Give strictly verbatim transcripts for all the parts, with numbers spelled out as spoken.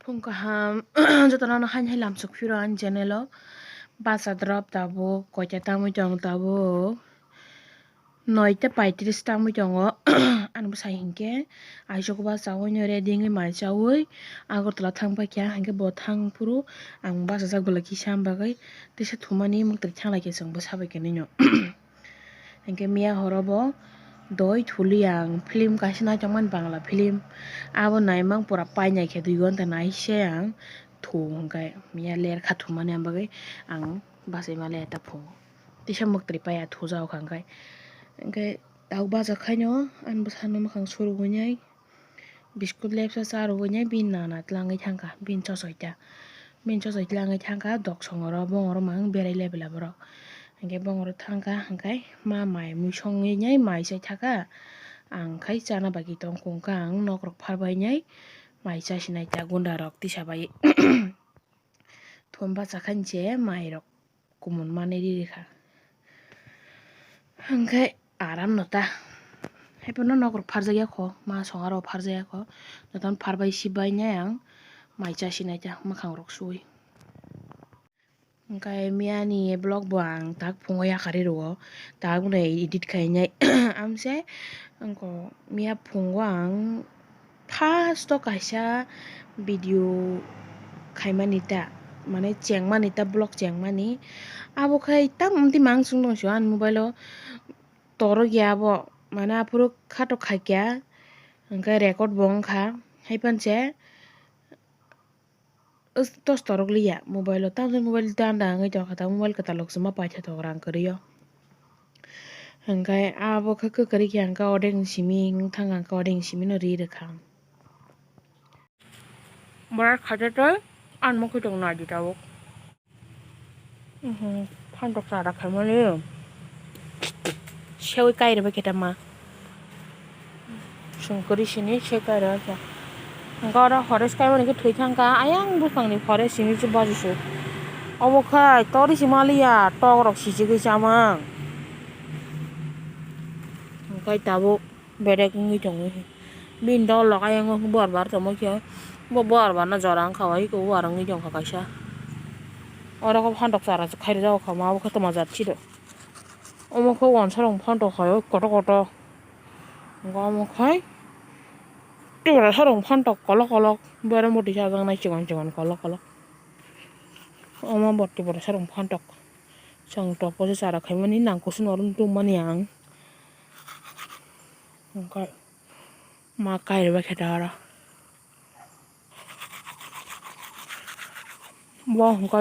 Phung kaham, jotono no haini hai lamsok phiro ani channel o. Basa drop tabuk koita tangwi tong tabuk. Noita paitris tangwi tongo. Ani bwsai hinkhe aisuk basa o hwnwi ready wngwi mai chaui Agartala thang paikha, hinkhe bo thang phuru ang bachajak belai kisa, am bagwi tisa thumani mwktwi thang lai khe chwng bwsa bai khe nini. Hinkhe miya horo bo doi thuli ang film kaisa naitokmani, Bangla film. Abo naimang pura painai khe dui ghonta naise ang thu, hinkhe miya ler kha thumani, am bagwi ang bachai ma le ta phungo. Tisa mwktwi paiya thujao kha, hinkhe, hinkhe tabuk bachak khaino ani bwsano mwkhang surugwi nai. Biskut lepsa cha rwgwi nai bini nana tlangwi thangkha, bini chochoi ta. Bini chochoi tlangwi thangkha doksong oro, bongoro mang berai leble borok. Hinkhe bongoro thangkha, hinkhe ma mai mui songwi nai mai chai thaka. Ang khai chana bagwi tong kungkha, ang nokrok pharbai nai mai chasinai ta gunda rok tisa bai. Thum bachakhaini se mairok kumun manwi riri kha. Hinkhe aram no ta. Haiphano nokrok pharjakya kho, ma song aro pharjakya kho. Jotono pharbai sibbai nai ang mai chasinai ta mwkhang rok suwi. Hinkhe miyani vlog bo ang tak phungo yakarwi rwo, tak no edit khainai. Amse wngkha miya phungo ang first o kaisa video khaimani ta, mane chengmani ta, vlog chengmani. Abo khai tam twi mang chwng tong sio ani mobile o, torok ya abo, mane aphuru khatok khaikya, hinkhe record bo wngkha, haiphano se. Tos torok liya mobile o, tamoni mobile danda wngwi tongkha, ta mobile kwtal rok se ma paitha tok rang kwrwi o. Hinkhe abo khe kwkwrwi khe ang khe odek ni simi wng thang, ang khe odek ni simi no ri rwkha. Borat khajato, ang mokhe tong nai di tabuk. Phantok chara khaimani sewi kairwi bai khe tama. Chwng kwrwi sini se kairwi khe. Hwnkhe oro forest kaimani khe thwi thangkha, ayang bwskangni forest simi se bajisu. Obo khai tori se maliya, tok rok sichigwi chamang. Hwnkhe tabuk. Bedek wngwi tongwi. Bini dol rok ayang o buar bar tongma khe, bo buar barna jora wngkha, bai eko buar wngwi tongkha kaisa. Oro khe phantok chara se khairok jago kha, ma bo khe toma jat siro. Omo khe wansa rok phantok khai o koto koto. Omo khai tiprasa rok phantok kolok kolok, berem bwtwi sajak nai chikon chikon kolok kolok. Omo bo tiprasa rok phantok. Chwng tok posa chara khaimani nang kusu norok tongmani ang. Hwnkhe ma kairwi bai khe ta oro. Bo hwnkhe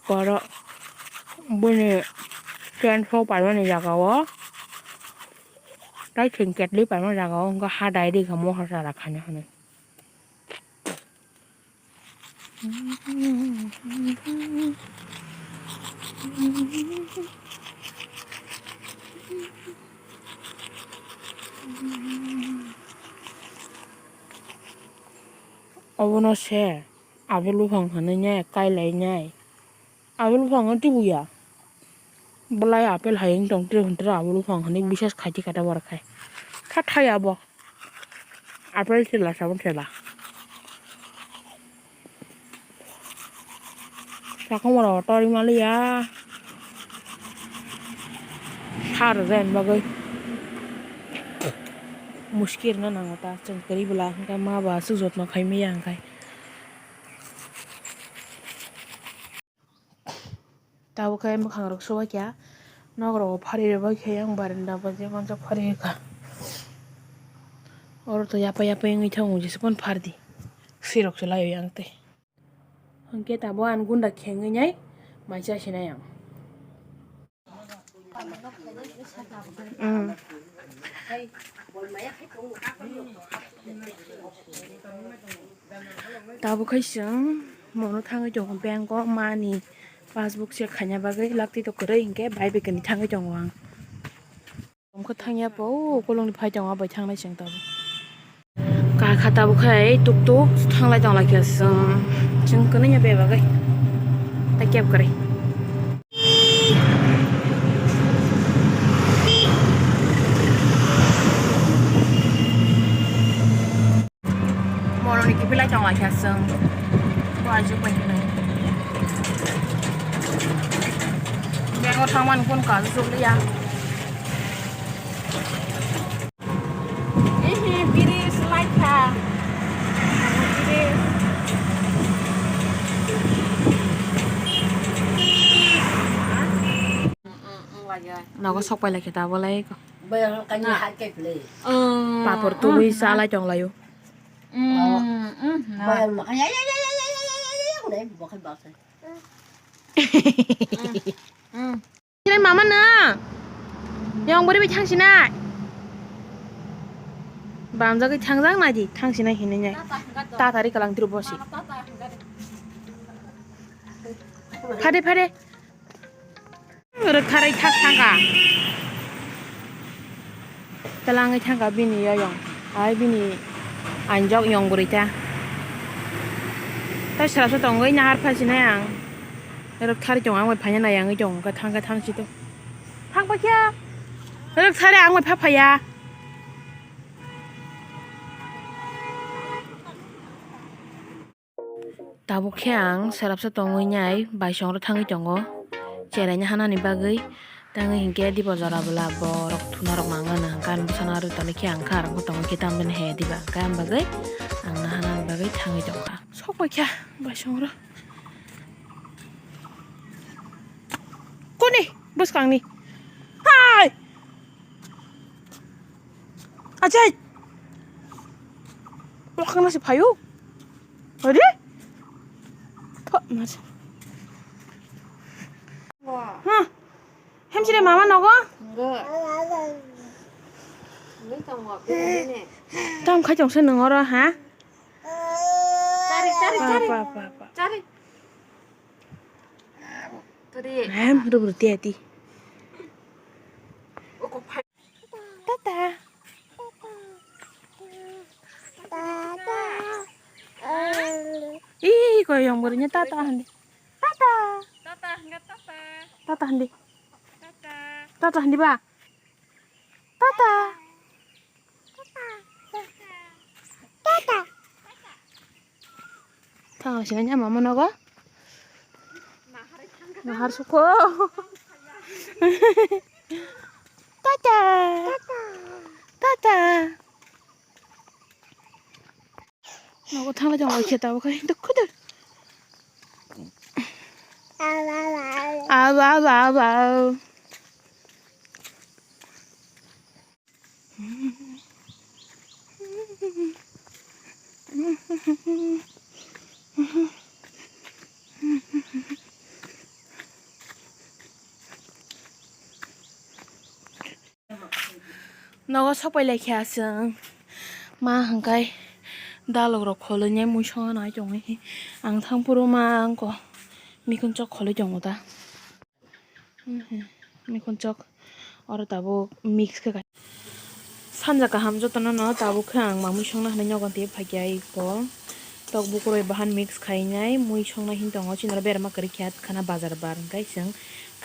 oro bini tent o paimani jaga o. Tai chwng ketli paimani jaga o hwnkhe ha dai rikha moso chara khaina hinwi. Obono se abul buphang hwnwi nai, kailai nai. Abul buphang no tubuya. Belai apple hai wng tong tre hwn tre abul buphang hwnwi bisas khai tikha ta borok khai. Tha thai abo. Apple thela sabon thela. Sakhong rok tori maliya. Sar jen bagwi. Muskir no nango ta chwng kwrwi bwla hwnkhe ma ba aswk jotno khai maya hwnkhe. Tabuk khe mwkhang rok subaikha, nok rogo phari rwbaikhe, yang barenda baji manjak phari rwkha. Oro to yapai yapai wngwi thango, jesa phano phardi, sirok se laio yang tei. Hwnkhe tabuk ang gunda khengwi nai mai chasinai ang. Tabuk khai chwng mono thangwi tongo bank o mani passbook check khaina bagwi, laktwi to kwrwi hinkhe bai bai kwrwi thangwi tongo ang. Tongkha thangya po, o kolongni phai tongo, bai thangnai chwng tabuk. Kakha tabuk khai tuk tuk thanglai tonglaikha chwng, chwng kwnwi ya bebagwi. Tai keb kwrwi. Moroni kiphilai tonglaikha chwng. Kajuk bai khwnai. Bego thangmani phone kajuk liya. Ihi, biri slai kha. Biri. Nogo sok pai lai khe ta bo lai ko. Papor tubui cha lai tong lai o. Mama na. Yong bori bai thang sinai. Bamjagwi thangjak nai di, thang sinai hinwi nai. Tatari kalang tru bosi. Phade, phade. Rwktharwi thak thangkha. Twlangwi thangkha bini yoyong. Ai bini anjok yong bwrwi ta. Tai srapsa tongwi nahar phasinai ang. Rwktharwi tongo, ang bai phaina nai yangwi tongo, thangkha thangsi to. Thang paikha. Rwktharwi ang bai pha phaiya. Tabuk khe ang srapsa tongwi nai baisongo thangwi tongo, cheraino hanani bagwi. Tangwi hinkhe dibo jora bwla borok thuna rok nang nang khe ani bwsano aro toni khe ang kha aro tongwi khe tamni he diba khe ang bagwi ang na hanani bagwi thangwi tongkha. Sok pai kha baisongo. Kuni bwskangni. Hai! Achai! Wakhangna se phaio. Ode? Pha, mas. Wah. Huh. Hemsire mama nogo? Enggak. Enggak tong wak ini. Tam khai tong se nang oro, ha? Cari, cari, cari. Pa, pa, pa. Cari. Tadi. Nam, ruh ruh ti ati. Tata. Ih, koyong borinya tata handi. Tata. Tata, enggak tata. Tata handi. Tata. Tata handi ba. Tata. Tata. Tata. Thang sini nya mama nogo. Nahar suko. Tata. Tata. Nogo thangla jong oi kheta bo khai dukhu de. Aw, aw, aw, aw. Nogo sok pai lai kha chwng. Ma hwnkhai dalok rok kholwi nai mui songna nai tongwi. Ang thang phuru ma wngkha mikhunsok kholwi tongo ta. Mikhunsok oro tabuk mix khe. Sanja kaham jotono no tabuk khe ang mamui songna hinwi nogo tei phaikha iko. Tok bukuroi bahan mix khainai mui songna hin tongo chini oro berma kwrwi khe khana bazar bar hwnkhe chwng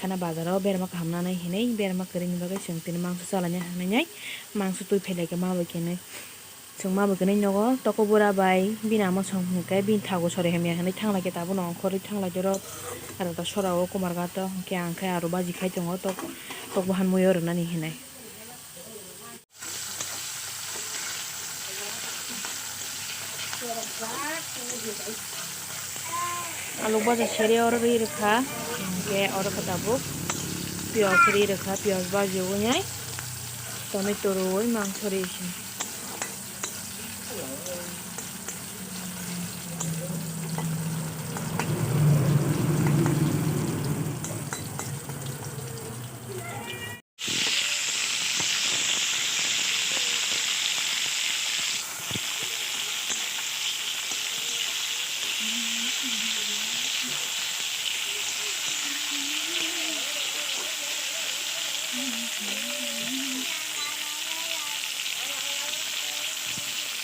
khana bazar o berma kaham nanai hinwi berma kwrwini bagwi chwng tini mangso chalaina hinwi nai mangso twi phailaikha ma bai khenwi. Chwng ma bai kwnwi nogo toko bura bai bini ama song hwnkhe bini thago sori hamya hinwi thanglaikhe tabukno ongkhorwi thanglaikhe oro aro ta sora o Kumarghat o hwnkhe ang khe aro baji khai tongo tok tok bahan mui o rwnani hinwi. Alu baja seri oro ri rwkha, hwnkhe oro khe tabuk piyaj ri rwkha, piyaj baji wngnai tomato rwi mangso ri se.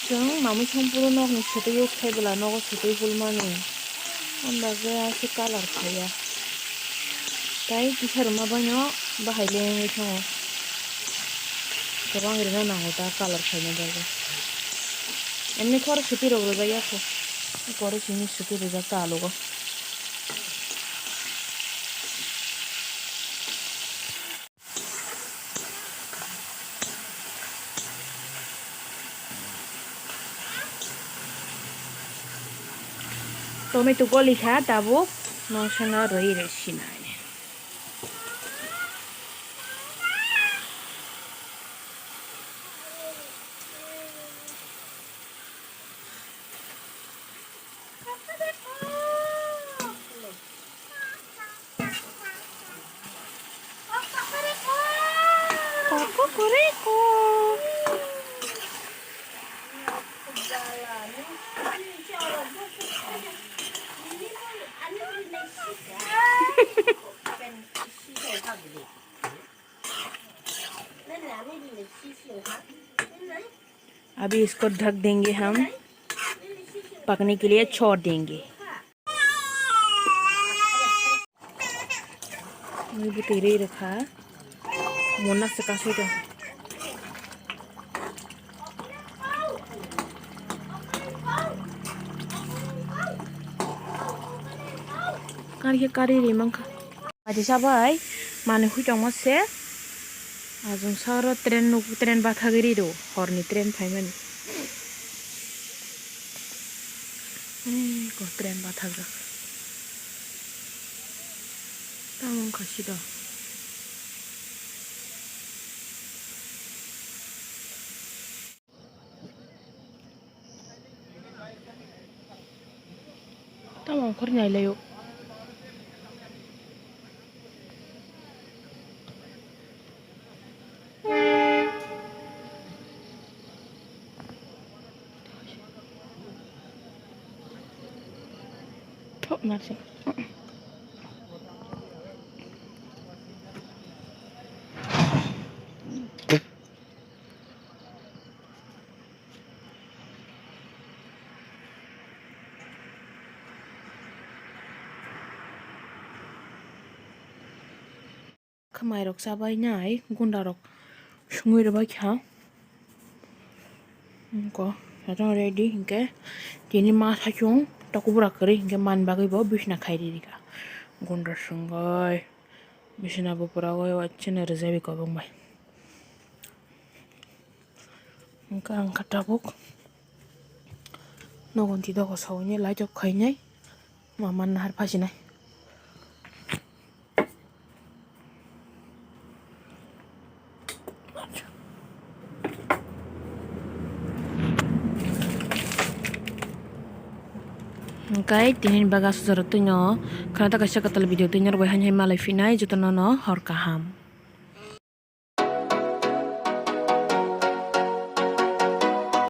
Chwng mamui songphuru nokni swtwi use khai bwla nogo swtwi hulmani. Ambagwi aswk colour khaiya. Tai kisa rwma baino bahai lengwi thango. Kwbang rwna nango ta colour khaina bagwi. Emni khoro swtwi rok rwjak ya kho. Pore simi suki rijak ta alugo. Tomato goli kha tabuk, no sano rwi rwi sinai. Kokoriko. अभी इसको ढक देंगे हम, पकने के लिए छोड़ देंगे। Mui bwtwi rwi rwkha, monna se kasui tong. Kari khe kari ri mankha. Adi sabai manwi hui tongma se. Ajung saro train nuk, train bathagwi ri do, horni train phaimani. Ei ko train bathagjak. Tamo wngkha sida. Tamo ongkhorni nailaio. Thok narsing. Khe mairok chabainai gundarok sungwi rwbaikha. Wngkha, ready hinkhe tini ma saichung ta kubura kwrwi hinkhe manbagwi bo bisna khairikha. Gundar swngwi bisna bupura o chini rwjabi kwbangbai. Wngkha, wngkha tabuk nogo twi dogo sogwi light off khainai ma man nahar phasinai. Hwnkhe tini bagwi aswk jora twino khwna ta kaisa kwtal video twi norok bai haino hai malai phinai jotono no hor kaham.